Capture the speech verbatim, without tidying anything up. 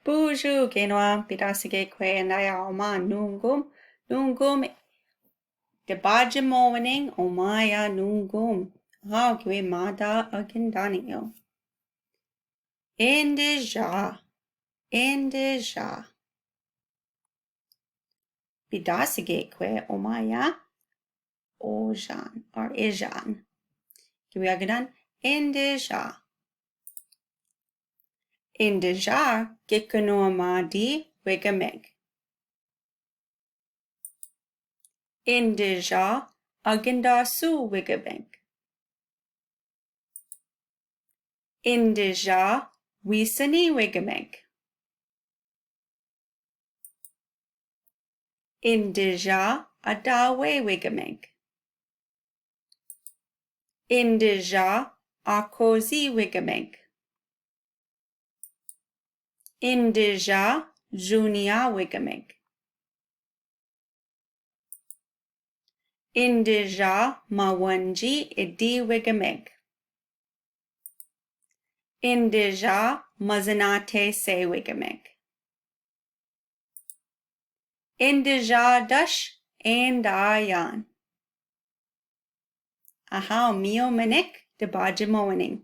Bonjour, kinowa, pidasike kwe, enda ya omwa nungum, nungum, debajemowenneng, omwa ya nungum. Ahaw, kiwe mada agenda niyo. Endija, endija. Pidasike kwe omwa ya ojan, or ijan. Kiwe agdan, endija. Endija, kekenowa madi wegemek. Endija, agendasu wegemek. Endija, wiseni wegemek. Endija, adawe wegemek. Endija, akozi wegemek. Endija, junia wegemek. Endija, mawanji edi wegemek. Endija, mazenatese wegemek. Endija, dash, endayan. Ahaw, miyo menek, debajemowenneng.